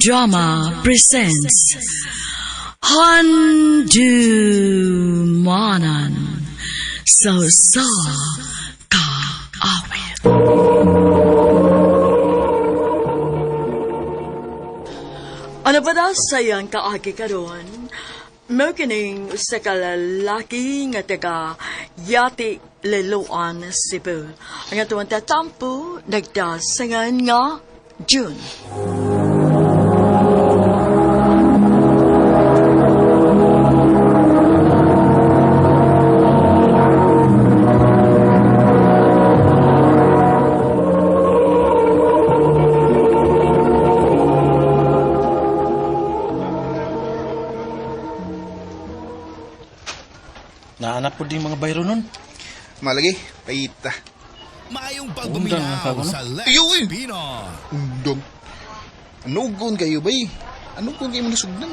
Drama presents Handumanan sa Usa Ka Awit. Ano ba daw sayang kaagi karon? Mao kining usa ka lalaki nga taga Yati Liloan, Cebu. Ang atuang tatampo nagdasangan nga June. Naanap po din mga bayro nun. Malagi, paita. Maayong Undang na pagduminaw kago, no? sa Let's Ayaw, eh. Pino. Undong. Anugon kayo ba eh? Anugon kayo mo nasugdan?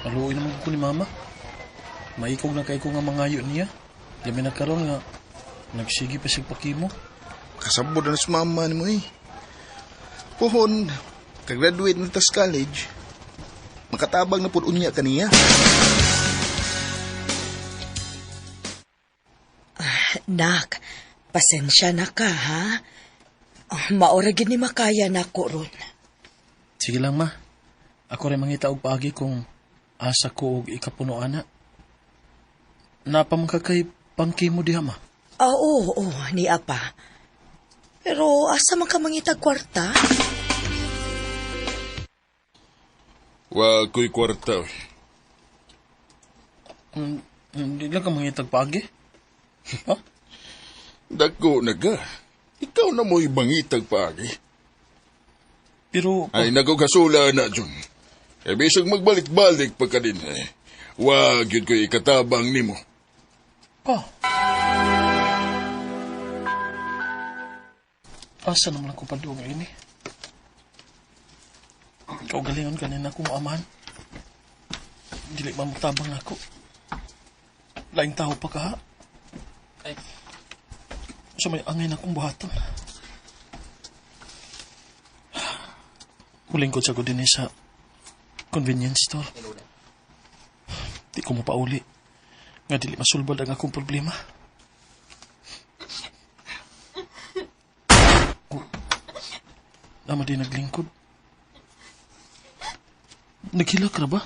Maluoy naman ko ni mama. Maikog na kay ko nga mangayo niya. Di may nagkaroon nga nagsige pa sig pakimo. Kasabot na sa mama ni mo eh. Pohon, kagraduate na tas college, makatabang na po unya kaniya. Nak, pasensya na ka, ha? Ah, maura gid ni makaya nako ron. Sige lang ma. Ako rin mangita og paagi kung asa ko og ikapuno ana. Napamangka kay pangkimo diha ma. Ah, oo, oo, ni apa. Pero asa man ka mangitag kwarta? Wa ko'y kwarta. Oy. Hindi lang ka mangitag paagi. Ha? Dako na ka. Ikaw na mo'y bangitag paagi. Pero Ay, nagugasula na, Jun. E bisag magbalik-balik pa ka din. Eh. Wag yun ko'y ikatabang nimo. pa. Asa naman ako padung ini? Ikaw galingon kanina akong amahan. Dili ba mutabang ako? Laing tao pa ka ha? Ay. So may angay na akong buhaton. Mulingkod sa ko din eh sa convenience store. Di ko mapauli. Nga dili masulbad ang akong problema. Oh. Nama di naglingkod. Naghilak ra ba?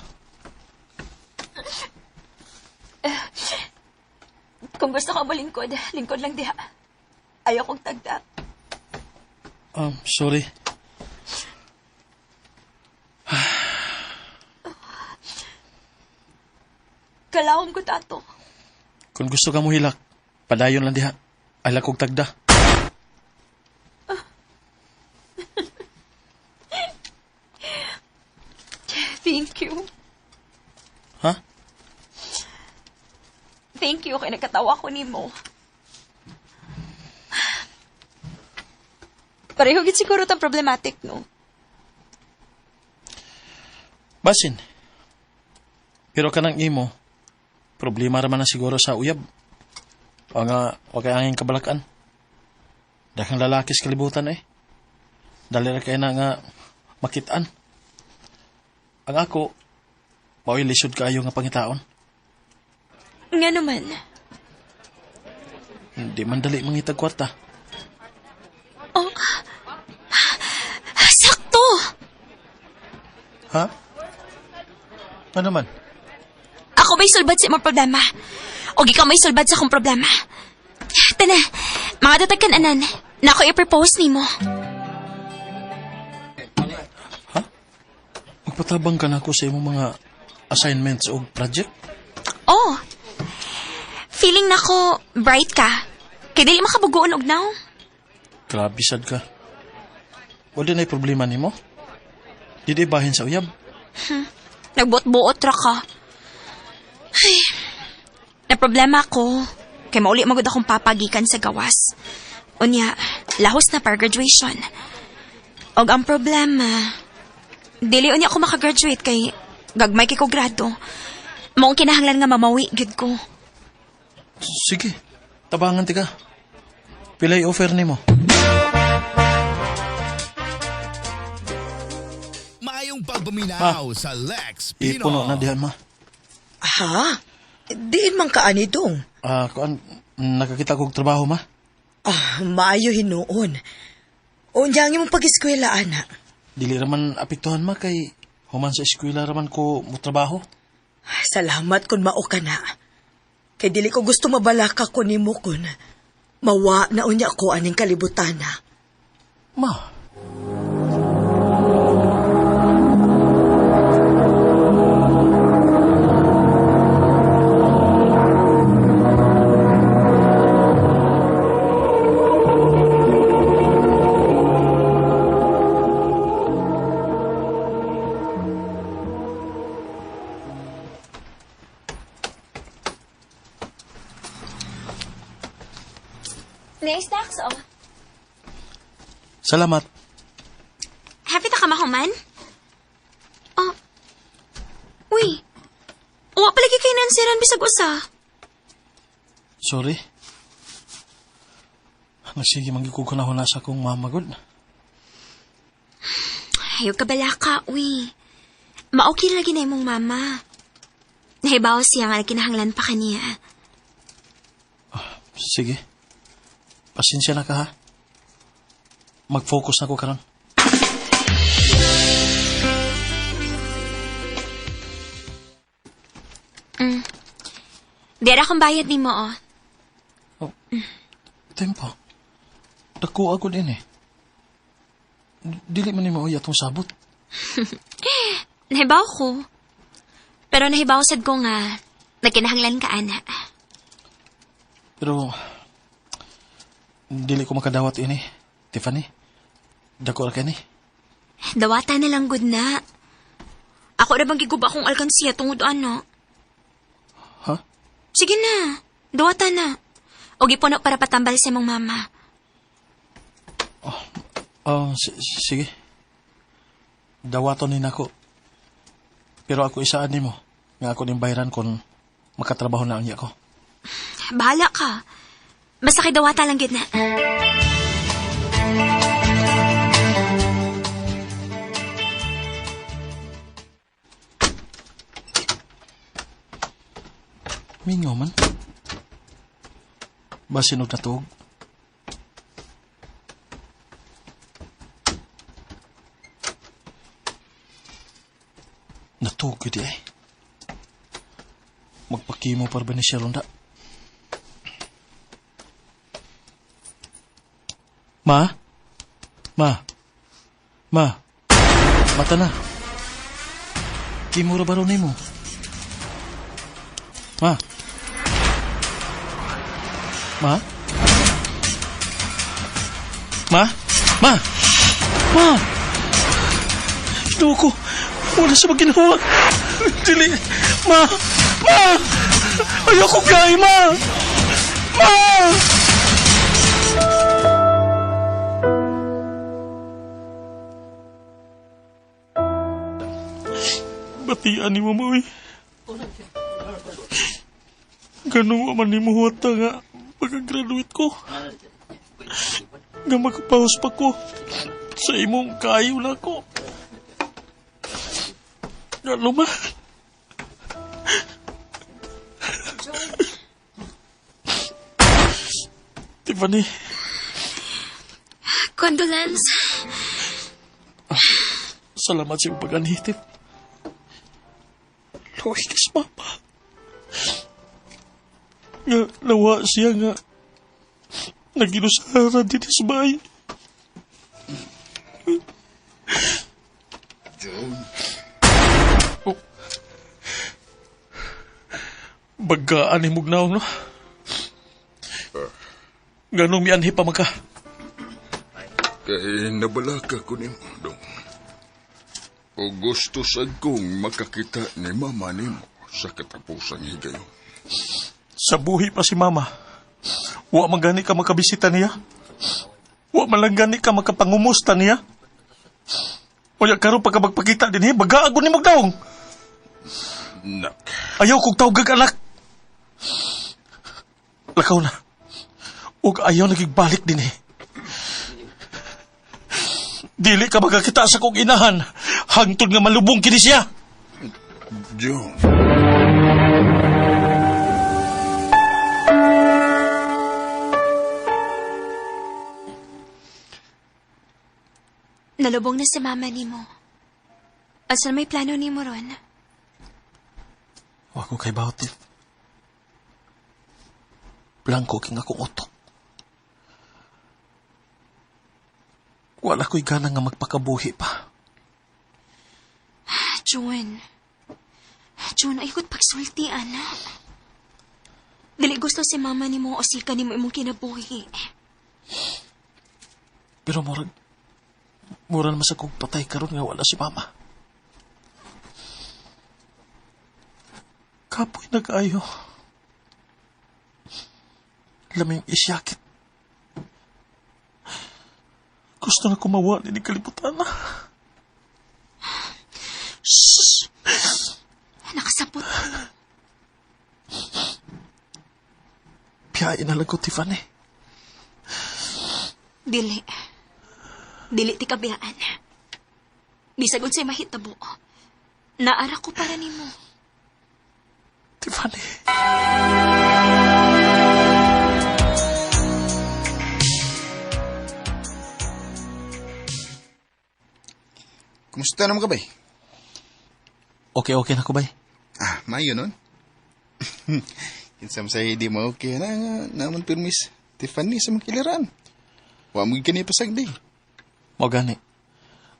Kung gusto ka mo lingkod, lingkod lang diha. Ayaw kong tagda. Sorry. Kalawom ko tato. Kung gusto ka mo hilak, padayon lang diha. Alak kog tagda. Thank you. Ha? Thank you kay nagkatawa ko nimo. Pareho gid siguro tang problematic, no? Basin. Pero kanang imo, problema raman na siguro sa uyab. O nga, wa kay angin kabalakan. Daghang lalaki sa kalibutan eh. Dali ra kay na nga makitaan. Ang ako, mao'y lisod kaayo nga pangitaon. Nga naman. Hindi man dali mangitag kwarta. Oh. Sakto! Ha? Ano man? Ako may sulbad sa imong problema. O ikaw may sulbad sa akong problema. Tana, mga datag anan, na ako i-propose nimo. Magpatabang ka na ako sa imong mga assignments o project? Oh. Feeling na ko bright ka. Kay dili makabugoon og now. Grabe sad ka. Wala na'y problema nimo? Di di bahin sa uyab? Nagbuot-buot ra ka. Ay, na problema ako. Kay mauli magud akong papagikan sa gawas. Unya, lahos na para graduation. Og ang problema, dili unya ako makagraduate kay gagmay kay ko grado. Maong kinahanglan nga mamawi gid ko. Sige, tabangan tika. Pilay offer nimo. Maayong Inyong pagpaminaw sa Lex Pinoy. Ipuno na dihan, ma. Ha? Diin man ka ani dong. Ah, kuan, nakakita kog trabaho, ma. Ah, maayo hinuon. Unya ang imong pag-eskwela, ana. Dili raman apektuhan, ma, kay human sa eskwela raman ko mo trabaho. Salamat kun mao ka na. Kay dili ko gusto mabalaka ko nimo kun mawa na unya ko aning kalibutan na. Ma, May snacks, oh. salamat. Happy ta ka mahuman? Oh. Uy. Wa palagi kay nansiran bisag usa. Sorry. Nagsige man gyud ko kunahuna sa akong mama gud. Ayaw ka balaka, uy. Maokay lagi na imong mama. Nahibaw siya nga kinahanglan pa kaniya. Sige. Pasensya na ka ha. Mag-focus na ko karon. Dera akong bayad nimo, oh. Oh. Tempo. Dako ako din eh. Dili man nimo uy atong sabot. Nahibaw ko. Pero nahibaw sad ko nga nagkinahanglan ka, ana. Pero dili ko makadawat ini, Tiffany. Dako ra kani. Dawata na lang gud na. Ako ra bang giguba akong alkansiya tungod ano? Ha? Sige na. Dawata na. O gipuno para patambal sa imong mama. Oh, sige. Dawaton ni nako. Pero ako isaan nimo nga ako ning bayaran kon makatrabaho na unya ko. Bahala ka. Basta kay dawata lang gid na. Mingaw man. Basin og natuog. Natuog yun di ay. Magpakimo para ba ni siya ronda? Ma? Ma? Ma? Mata na. Kimo ra ba ron nimo? Ma? Ma? Ma? Ma? Ma? Ginoo ko. Wala sa maginawa. Dili. Ma! Ma! Ayoko gay, ma! Ma! Batian ni mo, eh. Ganun man ni mo huwata nga pagka-graduate ko. Nga makapaus pa ko sa imong kayo na ko. Gano'n ma? Tiffany, Condolence. salamat sa iyong pag-anhitip. Luwi ka sa mama. Nga, nawa siya nga. Naginusara din sa bahay. John, Oh. Bagkaan ni Mugnaw, no? Ganong mianhi pa man ka. kay nabalaka ko nimo dong. O gusto sad kong makakita ni mama nimo sa katapusang higayon. Sa buhi pa si mama. Wa man gani ka makabisita niya. Wa man lang gani ka makapangumusta niya. Unya karon pagka magpakita din baga ako ni Mugnaw. Nak, Ayaw kong tawgag anak. Lakaw na. Ug ayaw nagigbalik din eh. Dili ka magkakita sa kong inahan. Hangtod nga malubong kini siya. June. Nalubong na si mama nimo. Asa may plano nimo ron? Wa ko kay Bautif. Blanco king akong utok. Wala ko'y gana nga magpakabuhi pa. June. June, ayokot pagsulti, anak. Dili gusto si mama nimo o sika nimo imong kinabuhi. Pero murag, mura naman sa kong patay karon nga wala si mama. Kapoy na kaayo. Laming isyakit. Gusto na kumawa ni kalibutan na. Shh! Nakasapot. Piyain na lang ko, Tiffany. Dili. Dili ti kabiyaan. Bisag unsay mahitabo. Naara ko para nimo. Tiffany. Kumusta naman ka bay? Okay, okay na ko, bay. Ah, mayo nun. Kinsam sa di mo okay na nga naman permis Tiffany sa mga kiliran. Wa mo gani pasagdi. Mao gani.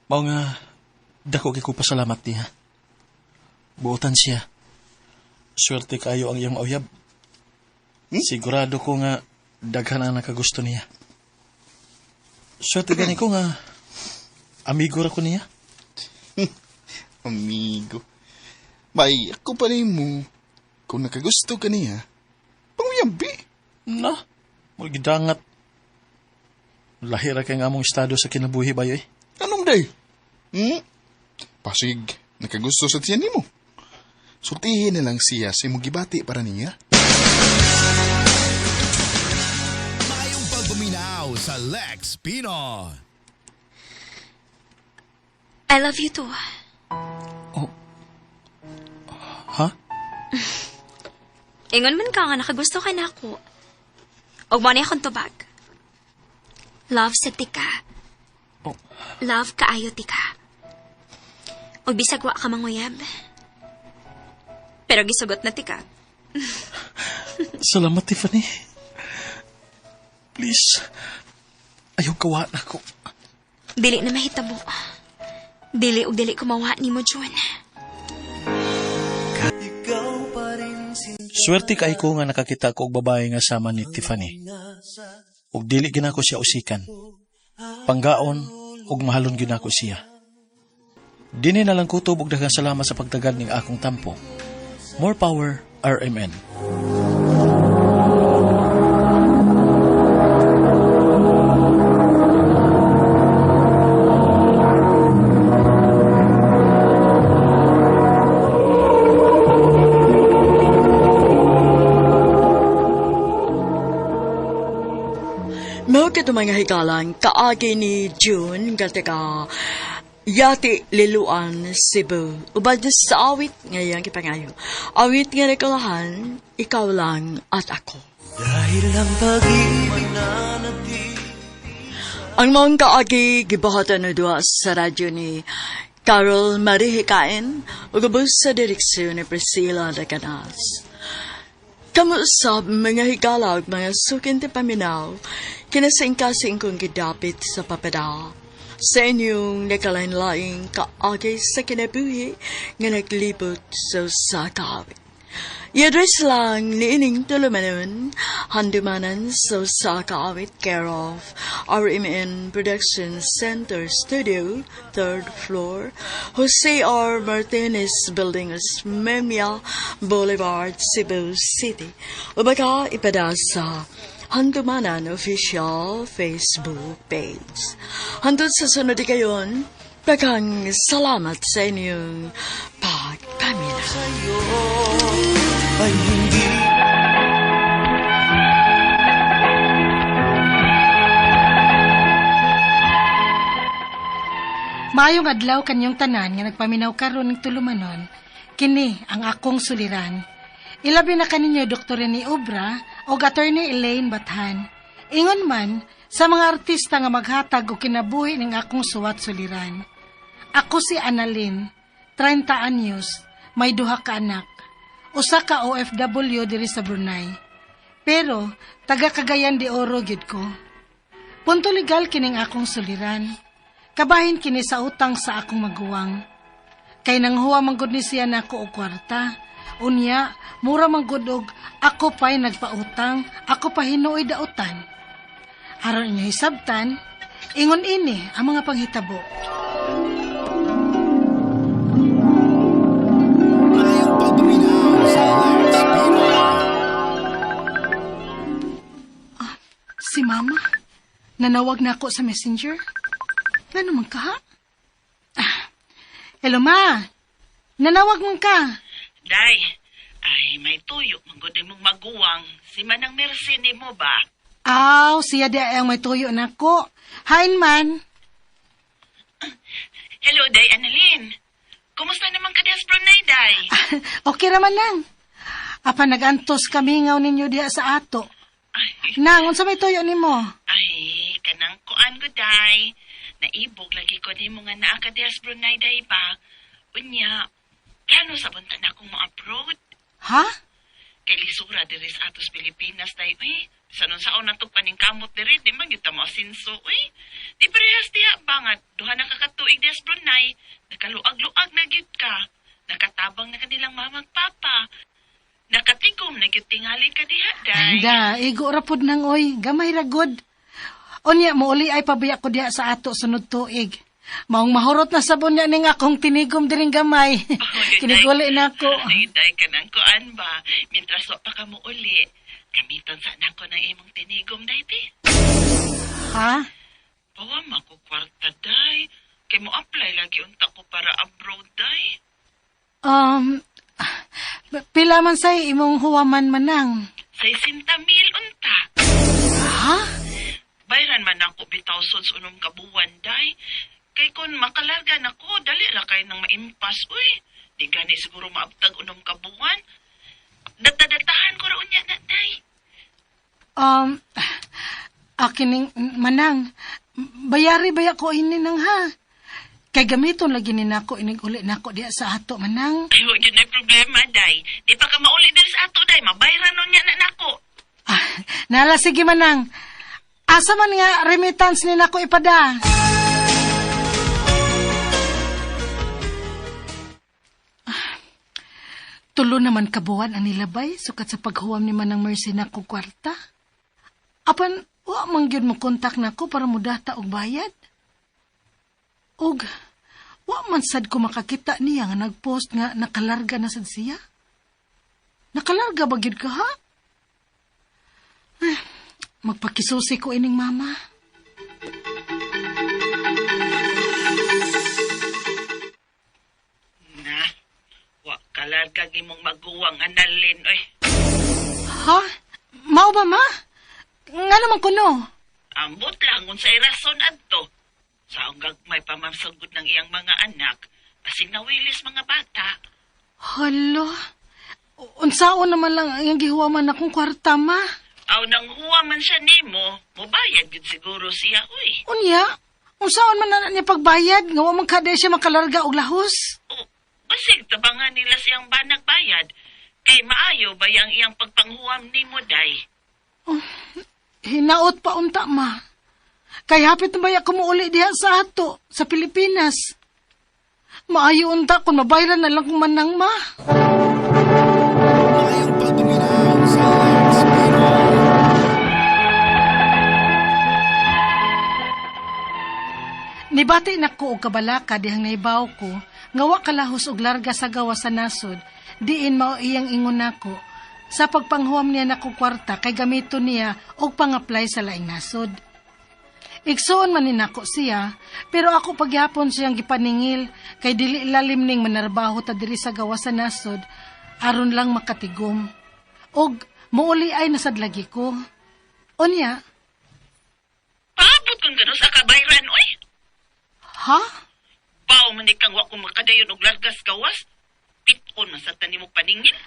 Mao nga dako kay ko pasalamat niya. Buotan siya. Swerte kayo ang iyang mauyab. Sigurado ko nga daghan ang nakagusto niya. Swerte gani ko nga amigo ra ko niya. Amigo. Bay, ako pa rin mo. Kung nakagusto ka niya, panguyambi. Na, magidangat. Lahira kay nga among estado sa kinabuhi bayo eh. Anong day? Hmm? Pasig, nakagusto sa tiyan nimo. Sultihin na lang siya sa imong gibati para niya. Mayong pagpaminaw sa Lex Pino. I love you too. Ha? Ingon man ka nga nakagusto ka na ako. Og mo na akong tubag. Love sa tika. Oh. Love kaayo tika. Og bisag wa ka manguyab. Pero gisugot na tika. Salamat, Tiffany. Please, ayaw kawa na ko. Dili na mahitabo. Dili og dili kumawa nimo, June. Swerte kay ko nga nakakita ko og babae nga sama ni Tiffany. Ug dili ginako siya usikan. Panggaon ug mahalon ginako siya. Dini na lang kutob og daghang salamat sa pagtagal ning akong tampo. More power, RMN. Mao kato mga higalan, kaagi ni June, gati ka, Yati Liluan, Cebu. Ubad sa awit ngayang kipangayo. Awit nga rekolahan, ikaw lang at ako. Dahil ang pag-ibig na natili Ang maong kaagi gibuhatan na duha sa radyo ni Carol Marie Hikain ug ubos sa direksyon ni Priscilla Dacanas. Kamuusap mga higala ug mga sukin ti paminaw, kinasingkasing kong gidapit sa papada. Sa inyong nakalain-laing kaagi sa kinabuhi nga naglibot sa usa ka awit. I-address lang ni ining tulumanon, handumanan sa usa ka awit care of RMN Production Center Studio, third floor, Jose R. Martinez Building, Osmeña Boulevard, Cebu City. O baka ipada sa Handumanan Official Facebook page. Hantod sa sunod kayon, daghang salamat sa inyong pagpaminaw. sa'yo ay hindi Maayong adlaw kanyong tanan nga nagpaminaw karon ning tulumanon, kini ang akong suliran. Ilabi na kaninyo Dr. Rene Obra o Attorney Elaine Bathan. Ingon man sa mga artista nga maghatag og kinabuhi ning akong suwat suliran. Ako si Annalyn, 30 anyos, may duha ka anak. Usa ka OFW diri sa Brunei. Pero taga Cagayan de Oro gyud ko. Punto legal kining akong suliran. Kabahin kini sa utang sa akong maguwang. Kay nanghuwa man gud ni siya nako og kwarta. Unya, mura man gud og ako pa'y nagpautang, ako pa hinuoy dautan. Aron inyo hisabtan, ingon ini ang mga panghitabo. Maayong pagpaminaw sa Lex Pinoy. Si Mama, nanawag na ako sa Messenger. Ngano man ka, ha? Ah, hello, Ma. Nanawag man ka. Day, ay may tuyo, manggod mong maguwang. Si Manang Mercy ni mo ba? Aw, siya di ay ang may tuyo nako. Hain man. Hello, Day Annalyn. Kumusta naman ka diya sa Brunei, Day? Okay raman lang. Apan nagantos kami ngaw ninyo diha sa ato. Ay, Nang, unsa may tuyo nimo? ay, kanang kuan ko, Day. Naibog lagi ko nimo nga naa ka diya sa Brunei, Day ba? Unya, plano sa bunta na akong mo-abroad. Ha? Kay lisura diri sa atos Pilipinas, Day. Uy, sa nun saon na to paning kamot diri, di man gyud ta mo asinso, uy. Di parehas diha ba nga duha na ka katuig diha sa Brunei, nakaluag-luag na gyud ka. Nakatabang na kanilang mamag papa. Nakatigom na gyud tingali ka diha, Day. Da, igo ra pod nang oy, gamay ra gud. Unya mouli ay pabiya ko diha sa ato sunod tuig. Maong mahurot na sabon niya ning akong tinigom diring gamay. Kiniguli na ako. Ay, Day, kanang kuan ba? Mientras wa pa ka mo uli, gamiton sa nako ng imong tinigom, Day, ti. Ha? Bawa ko kwarta, Day. Kay mo apply lagi unta ko para abroad, Day. Pila man say imong huwaman manang. 60,000 unta. Ha? Bayran man ako bitaw sud sa unom ka buwan, Day. Kay kun makalarga nako, dali ra kay nang maimpas, uy. Di gani siguro maabtag unom ka buwan. Datadatahan ko ra unya na, Day. Akin ning manang, bayari baya ko ini nang ha. Kay gamiton lagi ni nako inig uli nako diha sa ato manang. Ay, wa gyud nay problema, Day. Di pa ka mauli diri sa ato, Day. Mabayran unya na nako. Ah, nala sige manang. Asa man nga remittance ni nako ipada? Ah, tulo naman kabuwan ang nilabay sukat sa paghuwam ni Manang Mercy nako kwarta. Apan wa man gyud mo kontak nako para mudata og bayad. Og wa man sad ko makakita niya nga nagpost nga nakalarga na sad siya. Nakalarga ba gyud ka ha? Ay, magpakisusi ko ining mama. Na, wa kalarga imong maguwang Analin, oy. Ha? Mao ba ma? Nga naman kuno. Ambot lang unsay rason adto. Sa gagmay pa masugod ng iyang mga anak, basig nawilis mga bata. Hala. Unsaon naman lang ang gihuwaman akong kwarta ma. Aw nang huwa man siya nimo, mobayad gyud siguro siya, uy. Unya, unsaon man na niya pagbayad nga wa man kada siya makalarga og lahos. O, basig tabangan nila siyang banag bayad. Kay maayo ba yang iyang pagpanghuwam nimo, Day? Oh, hinaot pa unta ma. Kay hapit na baya kumuuli diha sa ato, sa Pilipinas. Maayo unta kung mabayran na lang kung manang ma. Maayong pagpaminaw sa Lex Pinoy. Nibati na ko og kabalaka dihang naibaw ko, nga wa kalahos og larga sa gawas sa nasod, diin mao iyang ingon nako. Sa pagpanghuam niya nako kwarta kay gamito niya og pang-apply sa laing nasod. Igsuon man ni nako siya, pero ako pagyapon siyang gipaningil kay dili lalim ning manarbaho ta diri sa gawas sa nasod aron lang makatigom. Og muuli ay nasadlagi ko. Unya, Paabot kung gano'n sa kabayran, oy. Ha? Kahibaw man kang wa ko makadayon og largas gawas. Pitkon man sa tanim mo paningin.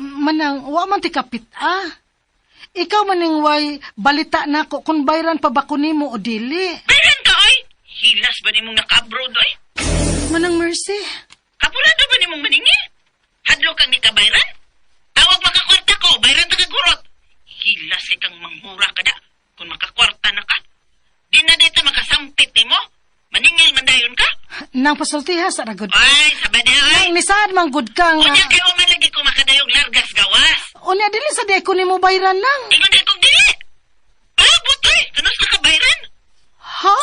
Manang, wa man ti kapit ah. Ikaw maning way balita nako kung bayran pa ba ko nimo o dili. Bayran ka oy! Hilas ba nimong naka-abroad oy? Manang Mercy. Kapulado ba nimong maningil? Hadlo kang ni kabayran? Tawag makakwarta ko, bayran ta kagurot. Hilas kay kang manghura ka da kung makakwarta na ka. Di na dito makasampit nimo. Maningil man dayon ka. Nang pasultiha sa ragod. Ay, sabay na ay. Nang nisaad man gud ka nga. Unya kay wa man lagi ko makadayong largas gawas. Unya dili sa di ko nimo bayran lang. Ingon di kong dili. Paabot oy, kanus ka kabayran? Ha?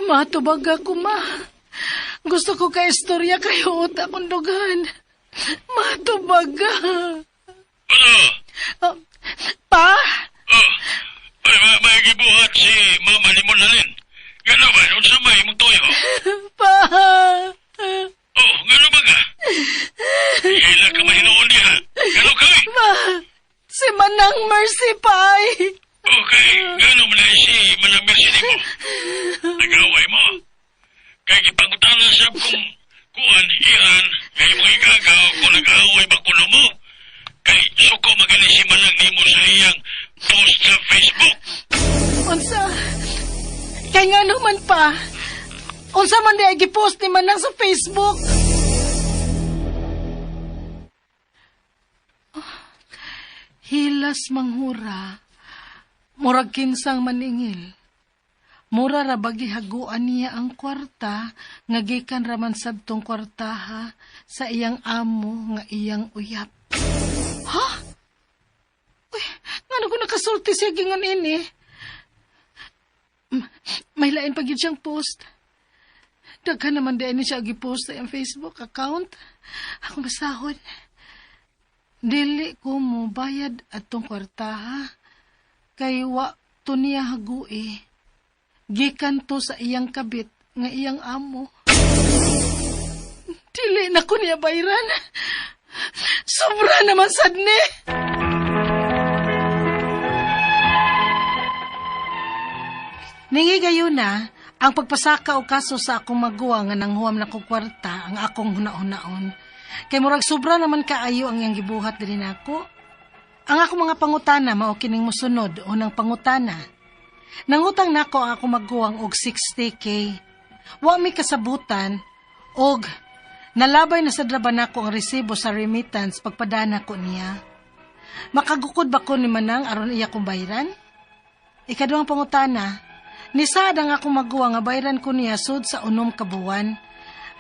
Matubag ako, ma. Gusto ko ka istorya kayo uta kong dugan. Matubag. Ano? Oh, pa? Oh, ay, may gibuhat si Mama ni Monalin. Gano ba? Unsa may imong toyo? Pa? Oh, gano ba ka? Hila ka mahinoon diha. Gano ka? Ma, si Manang Mercy pa ay. Okay, gano man ay si Manang Mercy nimo? Nag-away mo. Kay gipangutana siya kung kuan, iran, kay imong igagaw kung nag-away ba kuno mo. Kay suko magali si Manang nimo sa iyang post sa Facebook. Unsa? Kay nga naman pa. Unsa man di ay gipost ni Manang sa Facebook? Oh, hilas manghura. Murag kinsang maningil. Mura ra bagi haguan niya ang kwarta nga gikan ra man sabtong kwartaha sa iyang amo nga iyang uyap. Ha? Uy, ngano ko nakasulti siya gingon ini? May lain pa gyud siyang post. Daghan naman di ni siya gipost sa iyang Facebook account. Ako basahon. Dili ko mo bayad atong kwartaha. Kay wa to niya hagui. Gikan to sa iyang kabit nga iyang amo. Dili na ko niya bayran. Sobra naman sad ni. Ningigayon na, ang pagpasaka o kaso sa akong maguwa nga nanghuam na ko kwarta ang akong hunahunaon. Kay murag sobra naman kaayo ang iyang gibuhat diri nako. Ang akong mga pangutana mao kining mosunod unang pangutana. Nangutang nako ang akong maguwang og 60K. Wa mi kasabutan og nalabay na sa draba nako ang resibo sa remittance pagpadana ko niya. Makagukod ba ko ni Manang aron iya kong bayran? Ikaduhang pangutana, nisaad ang akong maguwa nga bayran ko niya sud sa 6 ka buwan.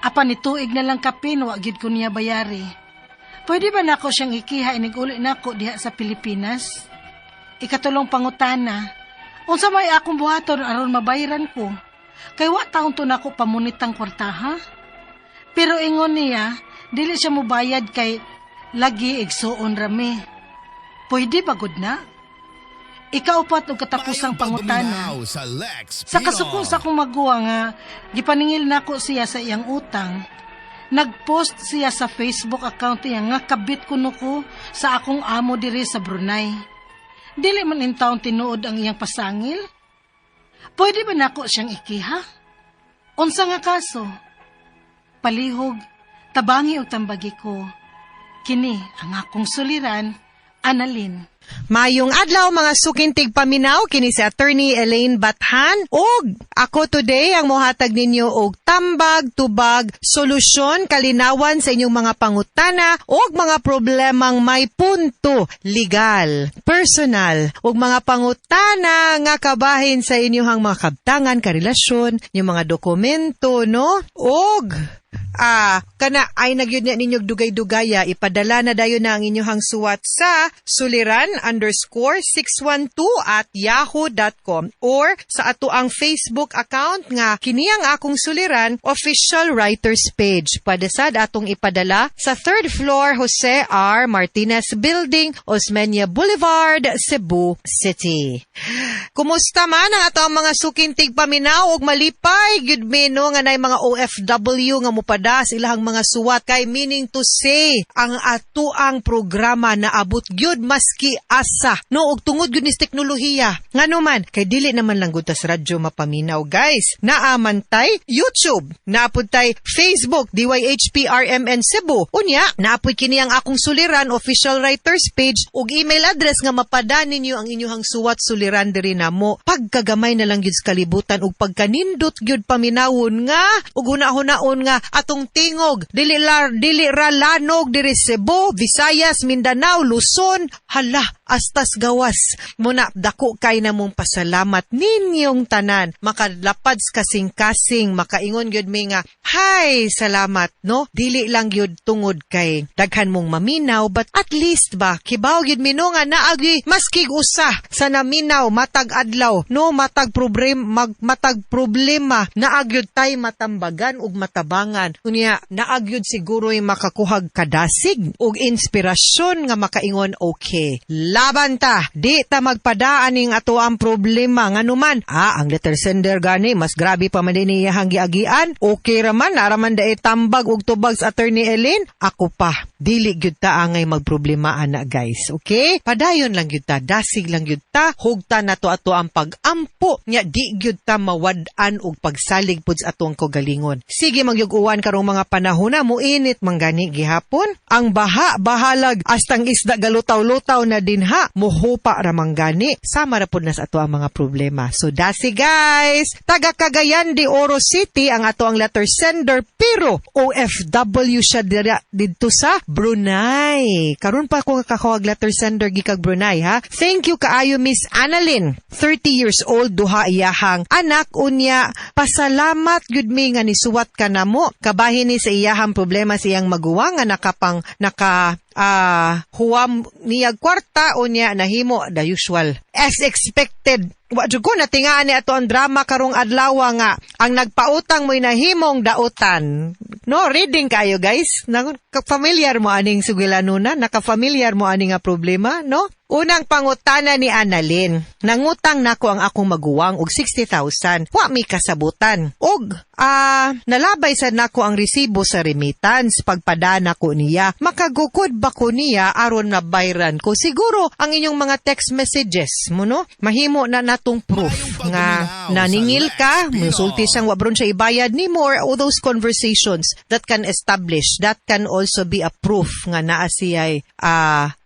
Apan nituig na lang kapin, wa gyud ko niya bayari. Pwede ba nako siyang ikiha inig uli nako diha sa Pilipinas? Ikatulong pangutana, unsa may akong buhaton aron mabayran ko? Kay wa taon to nako pamunitang kwartaha. Pero ingon niya, dili siya mobayad kay lagi igsuon rami. Pwede ba gud na? Ikaupat og katapusang pangutana. Sa Sa kasuko sa akong maguwa nga gipaningil nako siya sa iyang utang. Nagpost siya sa Facebook account niya nga kabit kuno ko sa akong amo diri sa Brunei. Dili man in taon tinuod ang iyang pasangil. Pwede ba nako siyang ikiha? Unsa nga kaso? Palihog, tabangi og tambagi ko. Kini ang akong suliran, Annalyn. Mayong adlaw mga sukintig paminaw kini si Attorney Elaine Bathan ug ako today ang mohatag ninyo og tambag, tubag, solusyon, kalinawan sa inyong mga pangutana ug mga problemang may punto legal, personal ug mga pangutana nga kabahin sa inyong mga kabtangan, karelasyon, inyong mga dokumento, no? Ug kana ay nagyud na ninyo dugay-dugaya, ipadala na dayon na ang inyong suwat sa suliran_612@yahoo.com or sa ato ang Facebook account nga kini ang akong suliran official writers page. Pwede sad atong ipadala sa 3rd floor Jose R. Martinez Building, Osmeña Boulevard, Cebu City. Kumusta man ang ato ang mga sukintig paminaw ug malipay gyud mi no nga nay mga OFW nga mopada sa ilahang mga suwat kay meaning to say ang atoang programa naabot gyud maski asa, no, og tungod gyud ni sa teknolohiya. Ngano man kay dili naman lang gud ta sa radyo mapaminaw, guys. Naa man tay YouTube, naa pud tay Facebook, DYHP RMN Cebu. Unya naa pud kini ang akong suliran official writers page ug email address nga mapada ninyo ang inyong suwat suliran diri namo. Pagkagamay na lang gyud sa kalibutan ug pagkanindot gyud paminawon nga ug huna-hunaon nga atong tingog dili lar dili ra lanog diri Cebu, Visayas, Mindanao, Luzon, hala, astas gawas. Muna dako kay namong pasalamat ninyong tanan. Makalapad sa kasing-kasing, makaingon gyud mi nga hay salamat, no. Dili lang gyud tungod kay daghan mong maminaw, but at least ba kibaw gyud mi, no, nga naagi maskig usa sa naminaw matag adlaw, no, matag problem matag problema naa gyud tay matambagan ug matabangan. Unya naa gyud siguro'y makakuhag kadasig ug inspirasyon nga makaingon, "Okay, laban ta, di ta magpadaan ning ato ang problema." Nganuman ang letter sender gani mas grabe pa man din iyahang giagian. Okay raman, naraman dae tambag ug tubag sa Attorney Ellen. Ako pa, dili gyud ta angay magproblema ana, guys. Okay, padayon lang gyud ta, dasig lang gyud ta, hugta nato ato ang pag-ampo nya di gyud ta mawad-an og pagsalig pud sa atong kaugalingon. Sige magyug-uwan karong mga panahon na, muinit man gani gihapon ang baha, bahalag astang isda galutaw-lutaw na dinha, muhupa ra man gani. Sama ra pud na sa ato ang mga problema. So dasi, guys. Taga Cagayan de Oro City ang ato ang letter sender, pero OFW siya dira didto sa Brunei. Karon pa ko kakakuhag letter sender gikag Brunei, ha. Thank you kaayo, Miss Annalyn. 30 years old, duha iyahang anak. Unya pasalamat gyud mi nga nisuwat ka namo. Kabahin ni sa iyahang problema sa iyang maguwang nga nakapang naka huwam niyag kwarta, unya nahimo the usual as expected. Wa jud ko natingaan ni ato ang drama karong adlaw nga ang nagpautang mo'y nahimong dautan. No, reading kayo, guys. Na, familiar mo aning sugilanuna, naka-familiar mo ani nga problema, no? Unang pangutana ni Annalyn, nangutang nako ang akong maguwang og 60,000. Wa mi kasabutan. Og nalabay sad nako ang resibo sa remittance pagpada nako niya. Makagukod ba ko niya aron mabayran ko? Siguro ang inyong mga text messages mo, no? Mahimo na natong proof nga naningil ka, musulti siyang wa bron siya ibayad nimo or all those conversations that can establish, that can also be a proof nga naa siya'y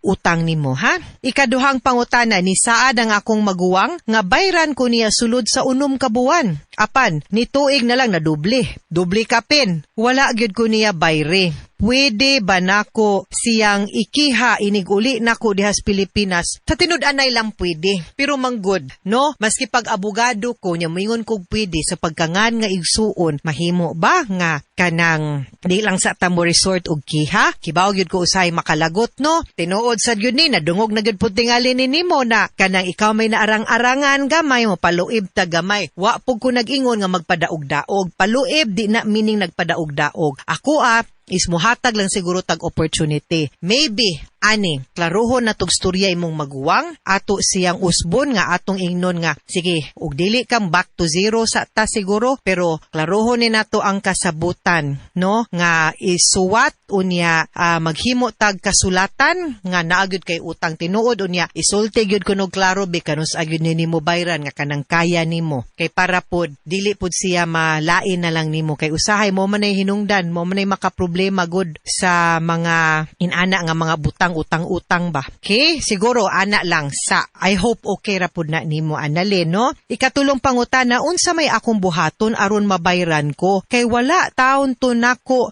utang nimo, ha? Ikaduhang pangutana, ni saad ang akong maguwang nga bayran ko niya sulod sa 6 ka buwan. Apan, ni tuig na lang na doble. Doble kapin. Wala gyud ko niya bayre. Pwede ba nako siyang ikiha inig uli nako diha sa Pilipinas? Sa tinud-anay lang pwede. Pero manggod, no? Maski pag abogado ko, nya moingon kog pwede sa pagkangan nga igsuon, mahimo ba nga kanang di lang sa tamo resort og kiha? Kibaw gyud ko usahay makalagot, no? Tinuod sad gyud ni nadungog na gyud pud tingali ni nimo na kanang ikaw may naarang-arangan gamay mo paluib ta gamay. Wa pud ko nag-ingon nga magpadaog-daog. Paluib di na meaning nagpadaog-daog. Ako is muhatag lang siguro tag opportunity. Maybe ani, klaruhon na tog storya imong maguwang, ato siyang usbon nga atong ingnon nga sige, ug dili kang back to zero sa ta siguro, pero klaruhon ni nato ang kasabutan, no, nga isuwat unya maghimo tag kasulatan nga naa gyud kay utang tinuod, unya isulti gyud kuno klaro bi kanus agyud ni nimo bayran nga kanang kaya nimo kay para pod dili pod siya malain na lang nimo kay usahay mo man ay hinungdan mo man ay makaproblema gud sa mga inana nga mga butang utang-utang ba. Okay, siguro ana lang sa I hope okay ra pud na nimo, Annalyn, no? Ikatulong pangutana, unsa may akong buhaton aron mabayran ko kay wala taon to nako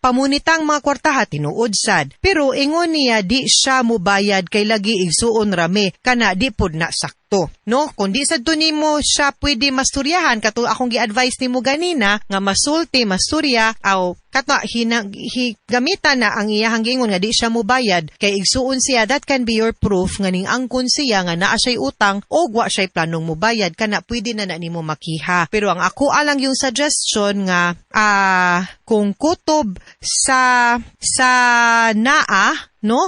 pamunitang mga kwartaha? Tinuod sad. Pero ingon niya di siya mubayad kay lagi igsuon rami kana di pod na sakto. No, kung di sad to nimo siya pwede masturyahan kato akong gi-advise nimo ganina nga masulti masturya aw kato hina, hi, gamitan na ang iyahang giingon nga di siya mubayad kay igsuon siya, that can be your proof nga ning angkon siya nga naa siya'y utang o wa siya'y planong mubayad kana pwede na na nimo makiha. Pero ang ako alang yung suggestion nga kung kutob sa naa, no,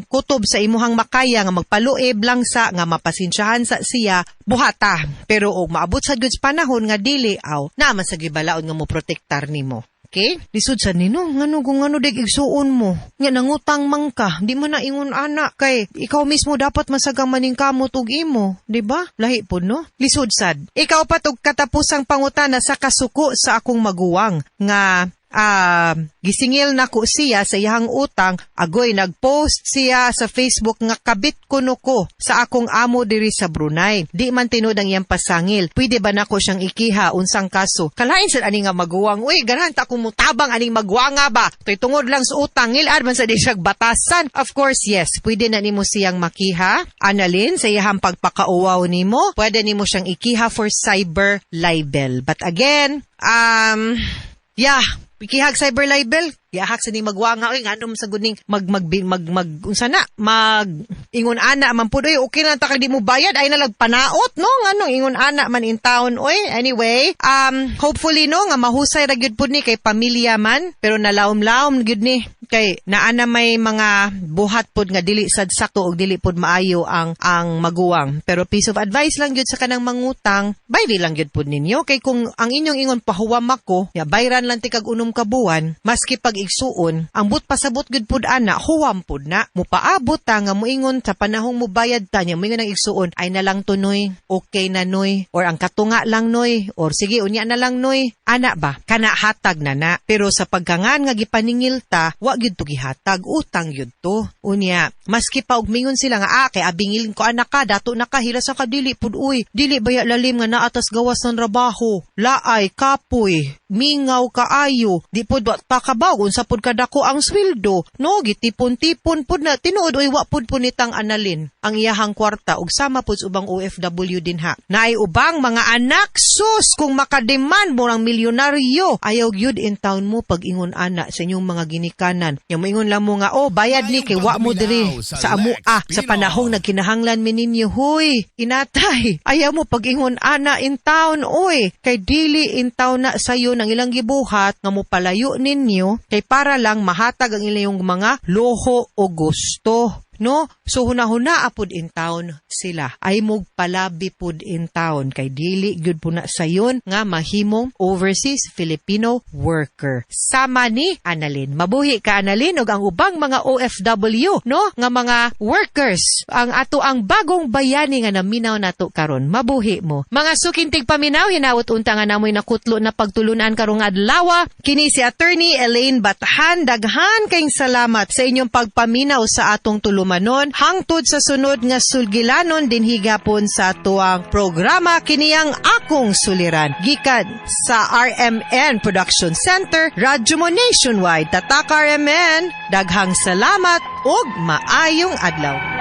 kutob sa imuhang makaya nga magpaluib lang sa nga mapasensyahan sa siya, buhata. Pero og maabot sa good panahon nga dili, aw naa man sa gibalaod nga mo protektar nimo. Okay? Lisod sa nino, ngano kung ngano dig igsuon mo. Nga nangutang man ka, di man na ingon ana kay ikaw mismo dapat masagang maningkamot og imo, di ba? Lahi pod, no? Lisod sad. Ikaw pa og katapusang pangutana sa kasuko sa akong maguwang nga gisingil nako siya sa iyang utang, agoy nagpost siya sa Facebook nga kabit kuno ko sa akong amo diri sa Brunei. Di man tinuod ang iyang pasangil. Pwede ba nako siyang ikiha unsang kaso? Kalain sad ani nga maguwang. Uy, ganahan ta akong mutabang aning maguwanga ba? Toy tungod lang sa utang, ngilad man sa di siya batasan. Of course, yes, pwede na nimo siyang makiha. Analin sa iyang pagpakauwaw nimo, pwede nimo siyang ikiha for cyber libel. But again, yeah, ikihag cyber libel, yahak sa ni magwanga oy, nganom sa guning mag mag mag mag unsa na mag ingon ana man pud, oy, okay lang ta kay di mo bayad ay nalag panaot, no? Nganong ingon ana man in town, oy? Anyway, hopefully, no, nga mahusay ra gyud pud ni kay pamilya man, pero nalaom-laom gyud ni kay naa na may mga buhat pud nga dili sad sakto og dili pud maayo ang maguwang. Pero piece of advice lang gyud sa kanang mangutang, bayri lang gyud pud ninyo, kay kung ang inyong ingon pahuwam ako ya, bayran lang tikag 6 ka buwan, maski pag igsuon ang but pasabot gyud pud ana, huwam pud na. Mupaabot ta nga muingon sa panahong mubayad ta niya, muingon ang igsuon, "Ay na lang to, noy, okay na, noy," or "Ang katunga lang, noy," or "Sige, unya na lang, noy," ana ba, kana hatag na na. Pero sa pagkangan nga gipaningil ta, wa gyud to gihatag, utang gyud to. Unya maski pa og mingon sila nga kay abingilin ko anak ka, dato na ka, hila sa kadili pud, uy, dili baya lalim nga naatas gawas ng trabaho, laay, kapoy, mingaw kaayo, di pud wa ta kabaw unsa pud kadako ang sweldo, no? Gitipon-tipon pud na tinuod, uy, wa pud punitang analin ang iyahang kwarta ug sama pud sa ubang OFW dinha. Naay ubang mga anak, sus, kung makademan mo ang milyonaryo, ayaw gyud in town mo pag ingon ana sa inyong mga ginikanan. Yang moingon lang mo nga, "Oh, bayad ni kay wa mo diri sa amua sa panahong nagkinahanglan mi ninyo." Huy, inatay, ayaw mo pag ingon ana in town, oy, kay dili in town na sayo ng ilang gibuhat nga mo palayo ninyo kay para lang mahatag ang ilang mga loho o gusto, no? So hunahuna apod in town sila. Ay mog palabi pud in town kay dili gyud po na sayon nga mahimong overseas Filipino worker. Sama ni Annalyn. Mabuhi ka, Annalyn, ug ang ubang mga OFW, no, nga mga workers, ang ato ang bagong bayani nga naminaw nato karon. Mabuhi mo. Mga suking tigpaminaw, hinawot unta nga namoy nakutlo na pagtulunan karong adlaw. Kini si Attorney Elaine Bathan. Daghan kayong salamat sa inyong pagpaminaw sa atong tulumanon hangtod sa sunod nga sulgilanon dinhi gapon sa atuang programa, kiniyang Akong Suliran, gikan sa RMN Production Center, Radyo Mo Nationwide. Tatak RMN. Daghang salamat ug maayong adlaw.